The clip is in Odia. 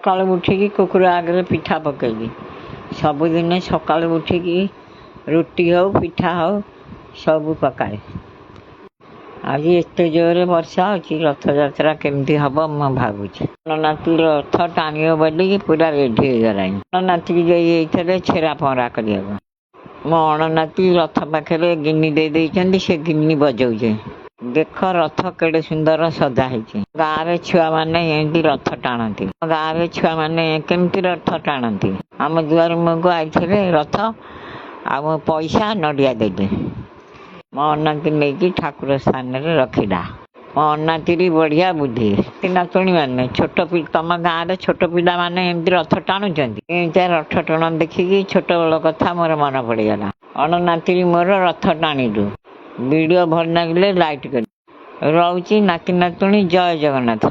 ସକାଳୁ ଉଠିକି କୁକୁର ଆଗରେ ପିଠା ପକେଇଲି। ସବୁଦିନେ ସକାଳୁ ଉଠିକି ରୁଟି ହଉ, ପିଠା ହଉ, ସବୁ ପକାଏ। ଆଜି ଏତେ ଜୋରରେ ବର୍ଷା ହେଉଛି, ରଥଯାତ୍ରା କେମିତି ହେବ ମୁଁ ଭାବୁଛି। ନାତି ରଥ ଟାଣିବ ବୋଲିକି ପୁରା ରେଡ଼ି ହେଇଗଲାଣି। ନାତିକି ଯାଇ ଏଇଥିରେ ଛେରା ପହଁରା କରିବାକୁ। ମୋ ଅଣନାତି ରଥ ପାଖରେ ଗିନି ଦେଇ ଦେଇଛନ୍ତି, ସେ ଗିନି ବଜଉଛି। ଦେଖ, ରଥ କେଡ଼େ ସୁନ୍ଦର ସଜା ହେଇଛି। ଗାଁରେ ଛୁଆମାନେ ଏମିତି ରଥ ଟାଣନ୍ତି। ଗାଁରେ ଛୁଆମାନେ କେମିତି ରଥ ଟାଣନ୍ତି? ଆମ ଦୁଆର ମୁହଁକୁ ଆଇଥିଲେ ରଥ, ଆଉ ମୁଁ ପଇସା ନଡ଼ିଆ ଦେଲି। ମୋ ଅନାତି ନେଇକି ଠାକୁର ସ୍ଥାନରେ ରଖିଲା। ମୋ ଅନାତିରି ବଢ଼ିଆ ବୁଦ୍ଧି। ନାତୁଣୀ ମାନେ ଛୋଟ, ତମ ଗାଁରେ ଛୋଟ ପିଲାମାନେ ଏମିତି ରଥ ଟାଣୁଛନ୍ତି? ଏମିତିଆ ରଥ ଟଣା ଦେଖିକି ଛୋଟବେଳ କଥା ମୋର ମନେ ପଡ଼ିଗଲା। ଅଣନାତିରି ମୋର ରଥ ଟାଣିଲୁ। ଭିଡ଼ିଓ ଭଲ ଲାଗିଲେ ଲାଇକ୍ କରି। ରହୁଛି ନାତି ନାତୁଣୀ, ଜୟ ଜଗନ୍ନାଥ।